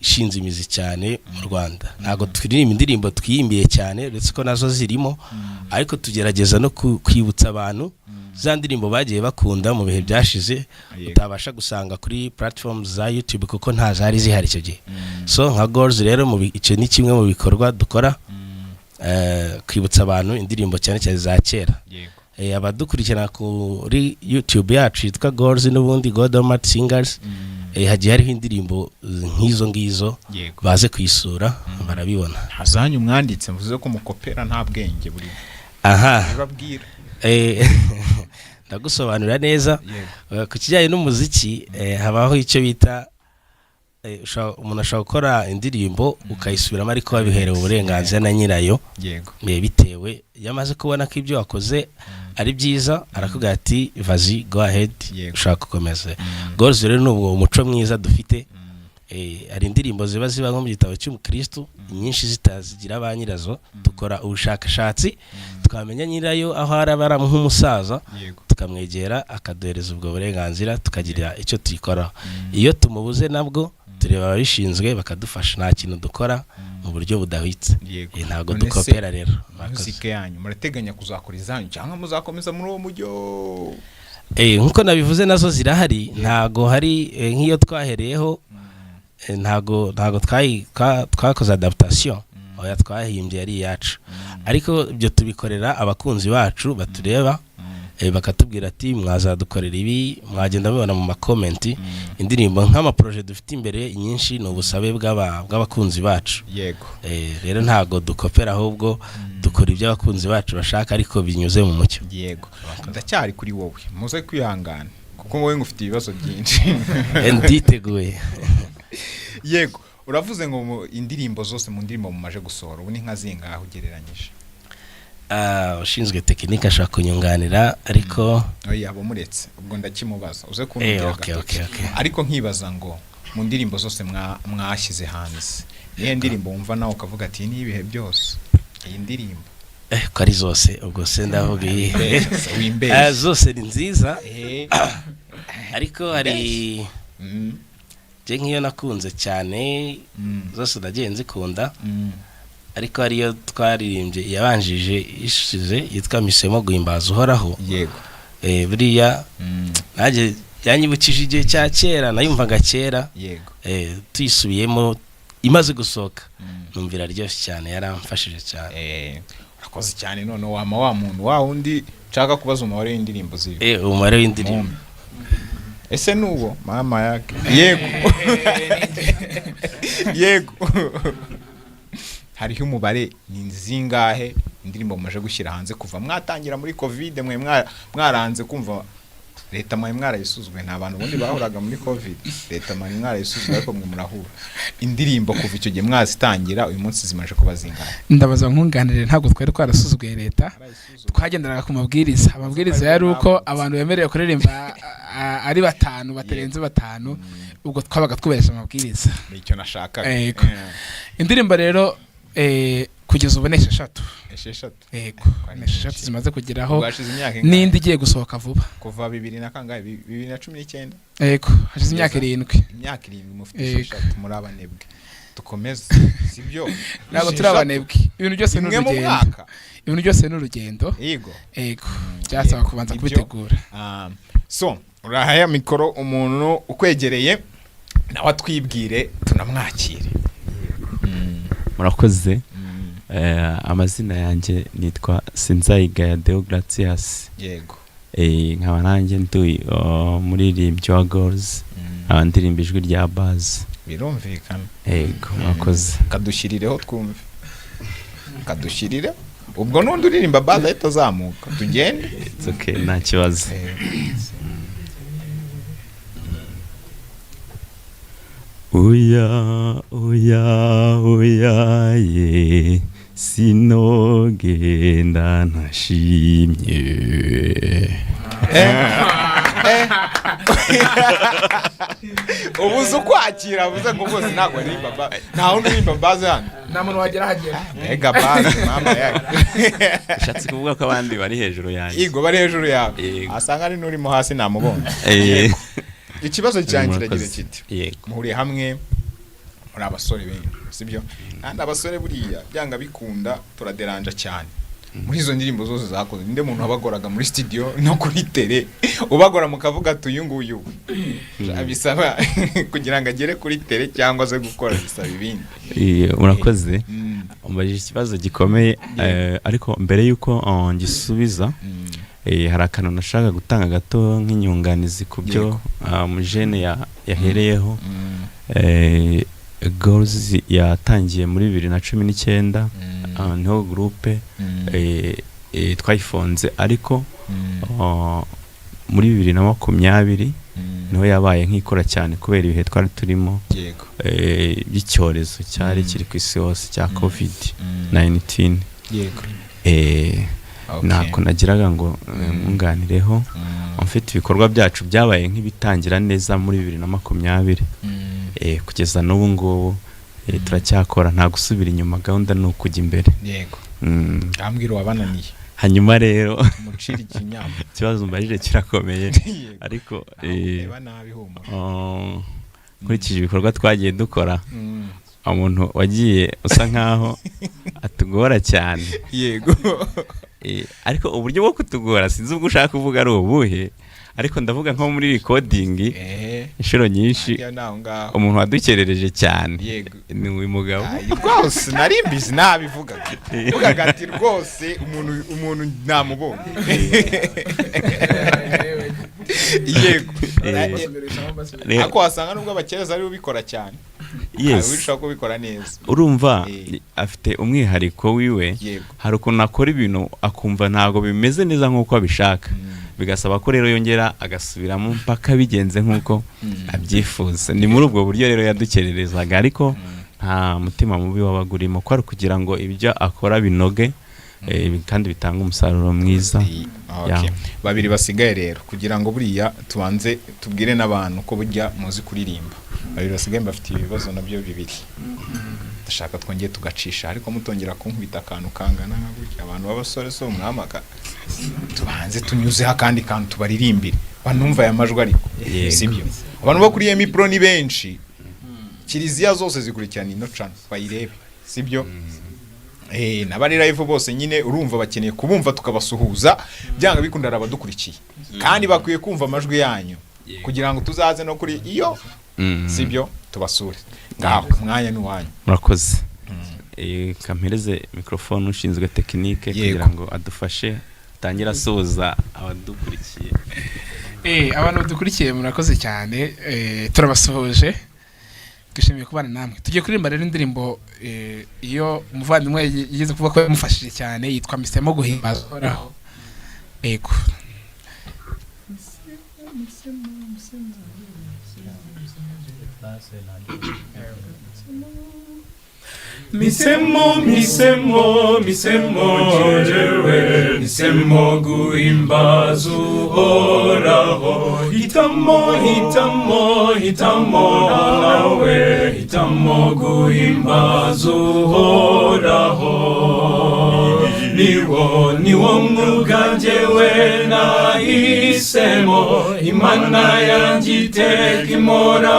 Ishinze imizi cyane mu Rwanda. Ntabwo turirimba indirimbo twiyimbiye cyane, uretse ko nazo zirimo, ariko tugerageza no kwibutsa abantu za ndirimbo bagiye bakunda mu bihe byashize, utabasha gusanga kuri platforms za YouTube kuko nta zari zihari icyo gihe. So nka Goals rero, icyo ni kimwe mu bikorwa dukora, kwibutsa abantu indirimbo cyane cyane za kera. Abadukurikirana kuri YouTube yacu yitwa Goals n'ubundi, God Almighty Singers, hagiye hariho indirimbo nk'izo ngizo. Baze kuyisura barabibona. Hazanyu mwanditse, mvuze ko mukopera, nta bwenge buri Aha. bibabwira. Ndagusobanurira neza. Ku kijyanye n'umuziki, habaho icyo bita umuntu ashobora gukora indirimbo ukayisubiramo, ariko wabiherewe uburenganzira na nyirayo. Bitewe iyo amaze kubona ko ibyo wakoze ari byiza, arakubwira ati: "Vas-y, go ahead, ushobora gukomeza." Goals rero ni ubwo umuco mwiza dufite. Hari indirimbo ziba nko mu gitabo cy'umukristu, inyinshi zitazigira ba nyirazo. Dukora ubushakashatsi, twamenya nyirayo aho araba ari nk'umusaza, tukamwegera akaduhereza ubwo burenganzira, tukagira icyo tuyikoraho. Iyo tumubuze, nabwo tureba ababishinzwe bakadufasha. Nta kintu dukora mu buryo budahwitse. Ntabwo None se, dukopera rero. Murakoze. Muzika yanyu, murateganya kuzakora izanyu cyangwa muzakomeza muri uwo mujyo? Nkuko nabivuze, nazo zirahari. Ntago hari nk'iyo twahereyeho, ntago twakoze adaptation, oya, twahimbye ari iyacu. Ariko ibyo tubikorera abakunzi bacu batureba, bakatubwira ati: "Mwazadukorera ibi." Mwagenda mubibona mu ma comments, indirimbo nk'ama projets dufite imbere, inyinshi ni ubusabe bw'abakunzi bacu. Rero ntago dukopera, ahubwo dukora ibyo abakunzi bacu bashaka, ariko binyuze mu mucyo. Yego, ndacyari kuri wowe, muze kwihangana kuko wowe ngufite ibibazo byinshi. Nditeguye. Yego, uravuze ngo mu indirimbo zose, mu ndirimbo mumaje gusohora ubu ni nka zingahe ugereranyije? Ah, ushinzwe tekinike ashobora kunyunganira, ariko Oya, muretse, ubwo ndakimubaza, uze kumbwira agatoki. Okay. Ariko nkibaza ngo mu ndirimbo zose mwashyize hanze, niyo ndirimbo wumva nawe ukavuga ati: "Iyi ni ibihe byose iyi ndirimbo"? Ko ari zose, ubwo se ndavuga iyihe? Wimbeshye. Ah, zose ni nziza, ariko hari je nk'iyo nakunze cyane. Zose nagiye nzikunda, ariko hariyo twaririmbye yabanjije ishize yitwa "Misemo Guhimbaza Uhoraho". Buriya nanjye yanyibukije igihe cya kera, nayumvaga kera. Tuyisubiyemo imaze gusohoka, numva iraryoshye cyane, yaramfashije cyane. Urakoze cyane. None wama wa muntu wa wundi nshaka kubaza umubare w'indirimbo ziri. Umubare w'indirimbo? Mumpe. Ese nuwo mama yake? Yego, hariho umubare, ni zingahe indirimbo mumaje gushyira hanze kuva mwatangira muri COVID? Mwe mwaranze kumva leta, mwe mwarayisuzuguye. Nta bantu ubundi bahuraga muri COVID, leta mwe mwarayisuzuguye, ariko mwe murahura. Indirimbo kuva icyo gihe mwazitangira, uyu munsi zimaje kuba zingahe? Ndabaza nkunganire, ntabwo twari twarasuzuguye leta, twagenderaga ku mabwiriza. Amabwiriza yari uko abantu bemerewe kuririmba ari batanu, batarenze batanu. Ubwo twabaga twubahirije amabwiriza. Nicyo nashakaga. Yego. Indirimbo rero, kugeza ubu ni 6. 6? Yego, ni 6 zimaze kugeraho. Ubwo hashize imyaka ingahe? N'indi igiye gusohoka vuba. Kuva bibiri na kangahe? 2019? Yego, hashize imyaka 7. Imyaka 7 mufite Yego. 6. Muri abanebwe, dukomeze, sibyo? Ntabwo turi abanebwe, ibintu byose ni Imwe mu urugendo. mwaka. Ibintu byose ni urugendo. Yego, byasaba kubanza Ibyo. kubitegura. So urahaya mikoro umuntu ukwegereye, nawe atwibwire tunamwakire. Murakoze. Amazina yanjye nitwa Sinzayigaya Deogratias. Nkaba nanjye ndi umuririmbyi wa Goals, nkaba ndirimba ijwi rya bass. Birumvikana. Yego, murakoze. Kadushyirireho twumve, kadushyirireho. Ubwo n'undi uririmba bass ahita azamuka, tugende. It's okay, nta kibazo. Oya, oya, oya ye, sinogenda ntashimye. Ubu uzi ukwakira, avuze ngo bose ntabwo aririmba bass, nta wundi uririmba bass hano. Nta muntu wagera ahagera. Mbega bass, mama yake! Ushatse kuvuga ko abandi bari hejuru yanjye. Yego, bari hejuru yawe. Yego. Asanga ari n'urimo hasi namubonye. Ikibazo cyanjye kiragira Murakoze. kiti: Yego. muhuriye hamwe. Muri abasore benshi, sibyo? Kandi abasore buriya byanga bikunda turaderanja cyane. Muri izo ndirimbo zose zakoze, ninde muntu wabagoraga muri studio no kuri tele, ubagora mukavuga ati uyu nguyu we bisaba kugira ngo agere kuri tele cyangwa se gukora bisaba ibindi? Murakoze. Umbajije ikibazo gikomeye, ariko mbere y'uko ngisubiza, hari akantu nashaka gutanga gato nk'inyunganizi ku byo mujene yahereyeho. Goals yatangiye muri 2019, niho groupe twayifonze, ariko muri 2020 niho yabaye nk'ikora cyane kubera ibihe twari turimo by'icyorezo cyari kiri ku isi hose cya COVID 19. Ntako nagiraga ngo mwunganireho. Mfite ibikorwa byacu byabaye nk'ibitangira neza muri 2020, kugeza n'ubu ngubu turacyakora, nta gusubira inyuma, gahunda ni ukujya imbere. Ambwira uwabananiye. Hanyuma rero, Mucira ikinyama. ikibazo mbajije kirakomeye, ariko Reba nabi, humura. Nkurikije ibikorwa twagiye dukora, umuntu wagiye usa nkaho atugora cyane, ariko uburyo bwo kutugora sinzi ubwo ushaka kuvuga ari ubuhe, ariko ndavuga nko muri recording, inshuro nyinshi Ajya naho ngaho. umuntu wadukerereje cyane ni uyu mugabo. Ay, rwose nari mbizi, nabivugaga, vugaga ati rwose umuntu namubonye, yego. Ariko wasanga nubwo abakereza ari ubikora cyane, hari kubikora neza. Urumva, afite umwihariko wiwe. Hari ukuntu akora ibintu akumva ntabwo bimeze neza nk'uko abishaka, bigasaba ko rero yongera agasubiramo mpaka bigenze nk'uko abyifuza. Ni muri ubwo buryo rero yadukererezaga, ariko nta mutima mubi wabaga urimo, ko ari ukugira ngo ibyo akora binoge kandi bitange umusaruro mwiza. Okay. Babiri basigaye rero, kugira ngo buriya tubanze tubwire n'abantu ko burya muzi kuririmba, babiri basigaye mbafitiye ibibazo nabyo bibiri ndashaka twongeye tugacisha, ariko mutongera kunkubita akantu kangana nka gutya. Abantu b'abasore so mwamaga, tubanze tunyuzeho akandi kantu tubaririmbire banumva aya majwi, ariko sibyo? Abantu bo kuri Emi Pro ni benshi, kiliziya zose zikurikirana ino channel bayirebe, sibyo? N'abari live bose nyine urumva bakeneye kubumva, tukabasuhuza. Byanga bikunda abadukurikiye kandi bakwiye kumva amajwi yanyu kugira ngo tuzaze no kuri iyo, sibyo? Tubasure. Ngaho umwanya ni uwanyu. Murakoze. Kampereze mikorofone ushinzwe tekinike kugira ngo adufashe atangire asuhuza abadukurikiye. Abantu badukurikiye, murakoze cyane, turabasuhuje, twishimiye kubana namwe. Tugiye kuririmba rero indirimbo iyo umuvandimwe yigeze kuvuga ko yamufashije cyane, yitwa Mpisemo Guhimbaza Uhoraho. Yego. Mpisemo, mpisemo, mpisemo jewe, mpisemo guhimbaza Uhoraho. Hitamo, hitamo, hitamo nawe, hitamo guhimbaza Uhoraho. Niwo mwuga njyewe nahisemo, Imana yanjye iteka impora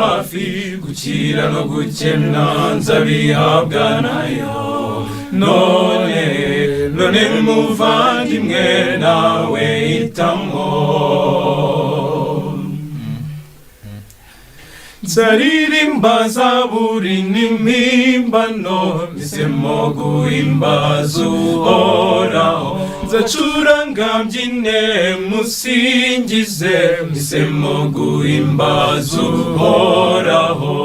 hafi, gukira no gukena nzabihabwa nayo. None muvandimwe, nawe hitamo. Nzaririmba zaburi n'impimbano, mpisemo guhimbaza Uhoraho. Nzacuranga mbyine musingize, mpisemo guhimbaza Uhoraho.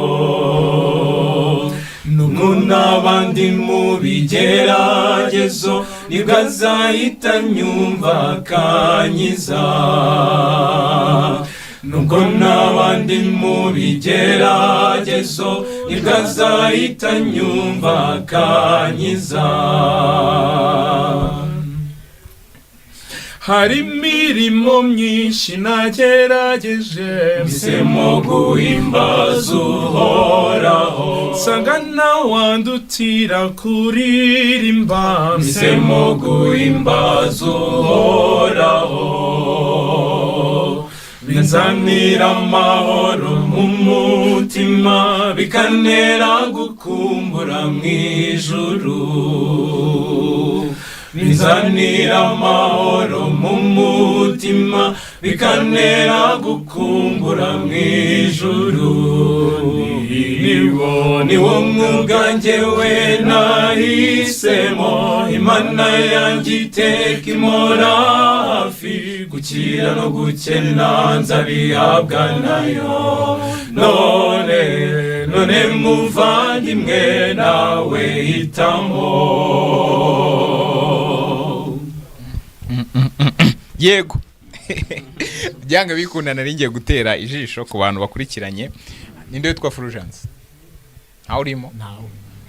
Nubwo n'abandi mu bigeragezo, nibwo azahita nyumva akanyiza. Nubwo n'abandi mu bigeragezo, nibwo azahita nyumva akanyiza. Hari imirimo myinshi nagerageje, mpisemo guhimbaza Uhoraho. Nsanga ntawandutira kuririmba, mpisemo guhimbaza Uhoraho. Binzanira amahoro mu mutima, bikantera gukumbura mu ijuru. Binzanira amahoro mu mutima, bikantera gukumbura mu ijuru. Niwo mwuga njyewe nahisemo, Imana yanjye iteka impora hafi. Gukira no gukena nzabihabwa nayo. None, none muvandimwe, nawe hitamo. Yego, byanga bikunda nari ngiye gutera ijisho ku bantu bakurikiranye. Ninde witwa Fulgence? Ntawe urimo,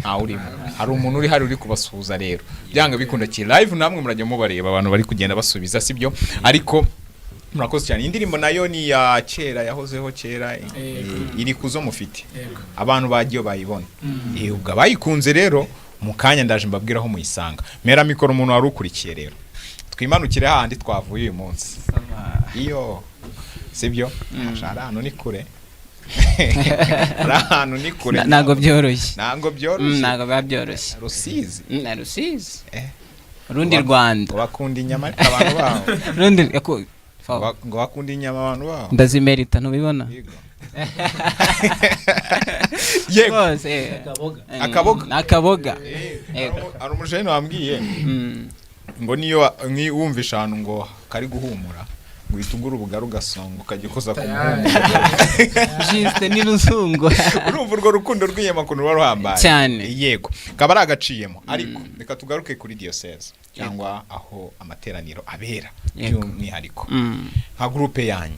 ntawe urimo. Hari umuntu uri hari uri kubasuhuza. Rero byanga bikunda ki live namwe murajya mubareba, abantu bari kugenda basubiza, sibyo? Ariko murakoze cyane. Indirimbo nayo ni iya kera, yahozeho kera, iri kuzo mufite. Abantu bagiye bayibona. Ubwo abayikunze rero, mu kanya ndaje mbabwira aho muyisanga. Mera mikoro umuntu wari ukurikiye. Rero twimanukire hahandi twavuye uyu munsi iyo, sibyo? Hari ahantu ni kure, hari ahantu ni kure. Ntabwo byoroshye. Ntabwo byoroshye. Ntabwo biba byoroshye. Rusizi. Na Rusizi. Urundi Ngo Rwanda. Bakunda inyama ariko abantu baho. Rundi Ngo bakunda inyama abantu baho. Ndazimerita, ntubibona? Yego. Yego. Rwose. Akaboga. Akaboga. Yego. Hari umujene wambwiye ngo niyo wumvisha ahantu ngo kari guhumura, ngo uhita ugura ubugari ugasonga ukajya ukoza ku muhumuro. Juste ni ruzungu. Urumva urwo rukundo rw'inyama ukuntu ruba ruhambaye. Cyane. Yego, kaba ari agaciyemo, ariko reka tugaruke kuri diyoseze cyangwa aho amateraniro abera. By'umwihariko nka groupe yanyu,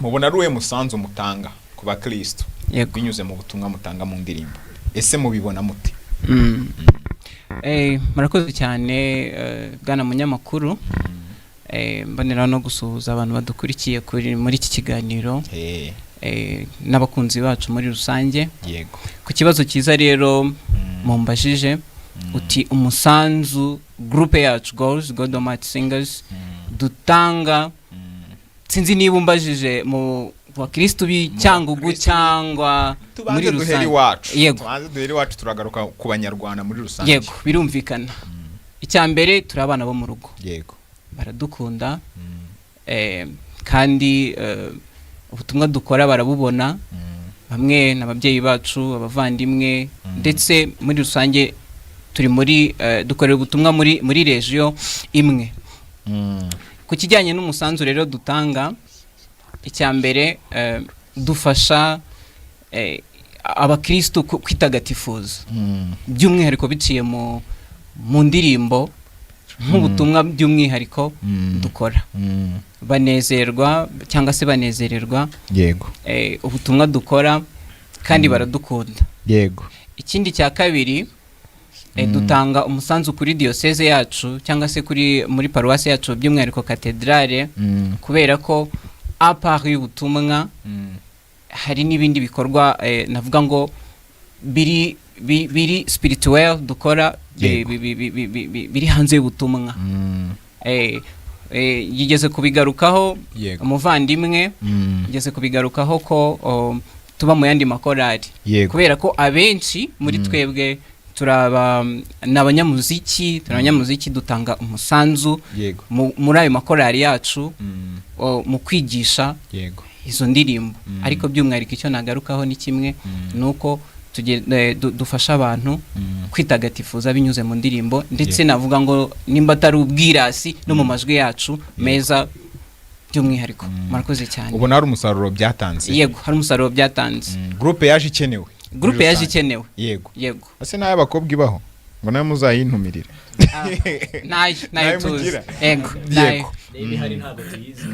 mubona ari uwuhe musanzu mutanga ku bakristo binyuze mu butumwa mutanga mu ndirimbo? Ese mubibona mute? Murakoze cyane, bwana munyamakuru. Mboneraho no gusuhuza abantu badukurikiye kuri muri iki kiganiro n'abakunzi bacu muri rusange. Ku kibazo cyiza rero mumbajije, uti umusanzu groupe yacu Goals God Almighty Singers dutanga, sinzi niba umbajije mu bakristu b'Icyangugu bakristu cyangwa muri Tubanze duhere rusange. iwacu. Yego. Tubanze duhere iwacu, turagaruka ku banyarwanda muri rusange. Yego, birumvikana. Icya mbere, turi abana bo mu rugo. Baradukunda, kandi ubutumwa dukora barabubona. Bamwe ni ababyeyi bacu, abavandimwe, ndetse muri rusange turi muri dukorera ubutumwa muri région imwe. Ku kijyanye n'umusanzu rero dutanga, icya mbere, dufasha abakristu kwitagatifuza, by'umwihariko biciye mu ndirimbo, nk'ubutumwa by'umwihariko dukora. Banezerwa cyangwa se banezererwa ubutumwa dukora, kandi baradukunda. Ikindi cya kabiri, dutanga umusanzu kuri diyoseze yacu cyangwa se kuri muri paruwasi yacu, by'umwihariko katedrale, kubera ko à part y'ubutumwa hari n'ibindi bikorwa, navuga ngo biri spirituel dukora biri hanze y'ubutumwa. Yigeze kubigarukaho umuvandimwe, yigeze kubigarukaho ko tuba mu yandi makorari, kubera ko abenshi muri twebwe turaba ni abanyamuziki, turi abanyamuziki, dutanga umusanzu muri ayo makorari yacu, mu kwigisha izo ndirimbo. Ariko by'umwihariko icyo nagarukaho ni kimwe, ni uko dufasha abantu kwitagatifuza binyuze mu ndirimbo, ndetse navuga ngo nimba atari ubwirasi, no mu majwi yacu meza by'umwihariko. Murakoze cyane. Ubona hari umusaruro byatanze? Yego, hari umusaruro byatanze. Groupe yaje ikenewe muri Groupe yaje rusange. ikenewe. Yego. Ese n'ay'abakobwa ibaho ngo nayo muzayintumirire? Nayo nayo Nayo tuzi. mugira? Yego, nayo. Niba ihari ntabwo tuyizi.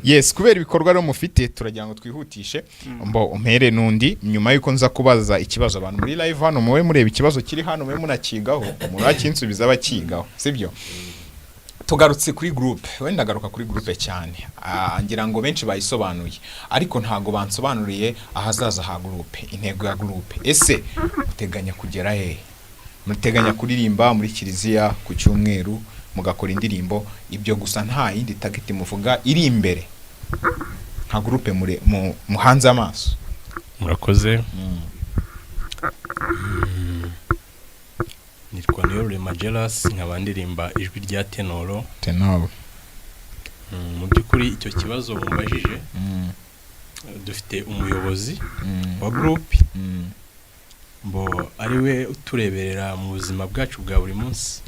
Yes, kubera ibikorwa rero mufite, turagira ngo twihutishe mbo umpere n'undi nyuma yuko nza kubaza ikibazo abantu muri live hano. Mube mureba ikibazo kiri hano, mube munakigaho, umuntu akinsubiza abakigaho, sibyo? Tugarutse kuri groupe, wenda ndagaruka kuri groupe cyane. Ngira ngo benshi bayisobanuye, ariko ntago bansobanuriye ahazaza ha groupe, intego ya groupe. Ese muteganya kugera hehe? Muteganya kuririmba muri kiliziya ku cyumweru, mugakora indirimbo, ibyo gusa, nta yindi target muvuga iri imbere? Nka groupe muhanze amaso. Murakoze. Nitwa Niyorurema Jealous, nkaba ndirimba ijwi rya tenoro. Tenor. Mu by'ukuri icyo kibazo mumbajije, dufite umuyobozi wa groupe, bo ari we utureberera mu buzima bwacu bwa buri munsi.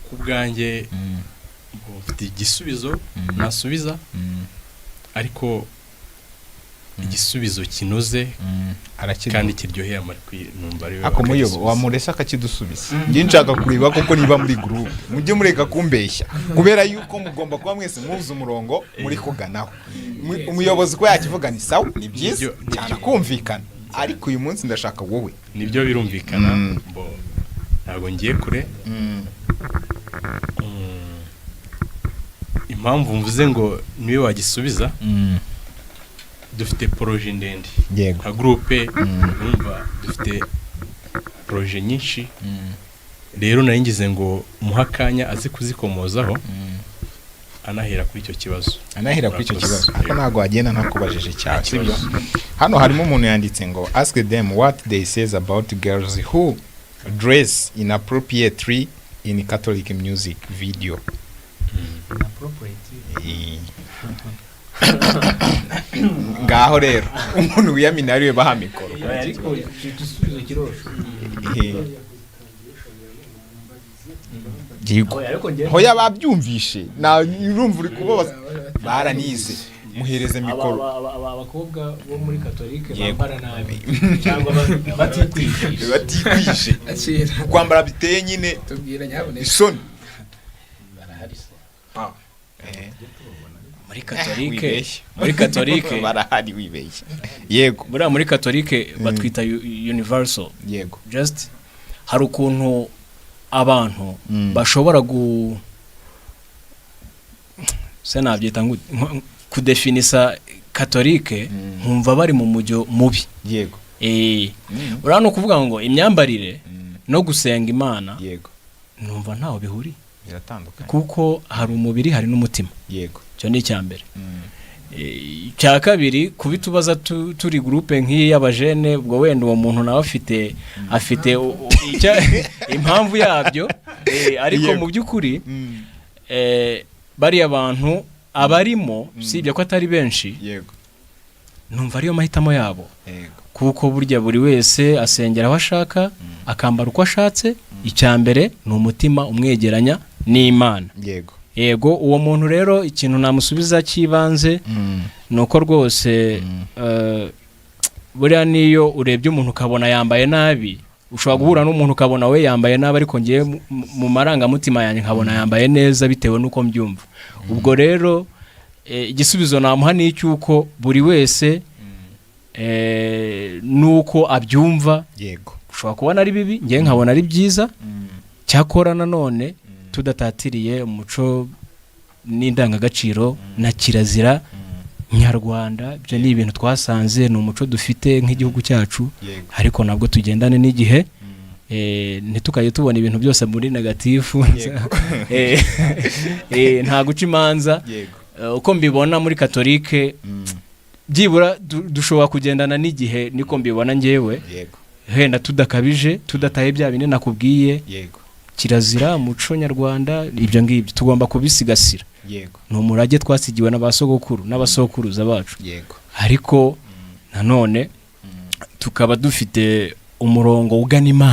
Ku bwanjye bo mfite igisubizo nasubiza, ariko igisubizo kinoze Arakiduha. kandi kiryoheye amatwi, numva ari we Ako muyobo wakagisubiza. wamurese akakidusubiza. Njye nshaka kureba koko niba muri groupe mujye mureka kumbeshya, kubera yuko mugomba kuba mwese muzi umurongo muri kuganaho. Umuyobozi ko yakivuga ni sawa, ni byiza cyane, kumvikana, ariko uyu munsi ndashaka wowe. Nibyo, birumvikana. Bo ntabwo ngiye kure. Impamvu mvuze ngo niwe wagisubiza, dufite projet ndende nka groupe. Urumva dufite projet nyinshi, rero nari ngize ngo muhe akanya aze kuzikomozaho, anahera kuri icyo kibazo. Anahera kuri icyo Murakoze. kibazo, ariko ntabwo wagenda ntakubajije cyane, sibyo? Kibazo. Hano harimo umuntu yanditse ngo: "Ask them what they says about girls who dress inappropriately in Catholic music video." Ngaho rero umuntu wiyamina ariwe baha mikoro. Ariko igisubizo kiroroshye. Yego. Oya, ariko njye Hoya, babyumvishe, na urumva uri kubabaza, baranize, muhereze mikoro. Abakobwa bo muri Katolike bambara nabi cyangwa batikwije. Batikwije. Akira. Kwambara biteye nyine Tubwira nyabuneka. isoni. Barahari se? Muri Katolike Wibeshye. muri Katolike Barahari, wibeshye, yego. Buriya muri Katolike batwita universal. Just hari ukuntu abantu bashobora gu se nabyita ngo kudefinisa Katolike, nkumva bari mu mujyo mubi. Uriya ni ukuvuga ngo imyambarire no gusenga Imana, numva ntaho bihuriye. Biratandukanye. Kuko hari umubiri, hari n'umutima. Icyo ni icya mbere. Icya kabiri, kubitubaza turi groupe nk'iyi y'abajene, ubwo wenda uwo muntu nawe afite impamvu yabyo, ariko mu by'ukuri bariya bantu abarimo, usibye ko atari benshi, numva ariyo mahitamo yabo. Kuko burya buri wese asengera aho ashaka, akambara uko ashatse. Icya mbere ni umutima umwegeranya n'Imana. Yego, uwo muntu rero ikintu namusubiza cy'ibanze ni uko rwose buriya niyo urebye umuntu ukabona yambaye nabi, ushobora guhura n'umuntu ukabona we yambaye nabi, ariko ngewe mu marangamutima yanjye nkabona yambaye neza bitewe n'uko mbyumva. Ubwo rero igisubizo namuha ni icy'uko buri wese n'uko abyumva. Ushobora kubona ari bibi, ngewe nkabona ari byiza. Cyakora nanone tudatatiriye umuco n'indangagaciro na kirazira nyarwanda, ibyo ni ibintu twasanze, ni umuco dufite nk'igihugu cyacu. Ariko nabwo tugendane n'igihe, ntitukajye tubona ibintu byose muri négatif. Nta guca imanza. Uko mbibona muri Katolike, byibura dushobora kugendana n'igihe, niko mbibona ngewe. Wenda tudakabije, tudataye bya bindi nakubwiye, kirazira, umuco nyarwanda, ibyo ngibyo tugomba kubisigasira. Ni umurage twasigiwe na ba sogokuru n'abasokuruza bacu. Ariko nanone tukaba dufite umurongo ugana Imana.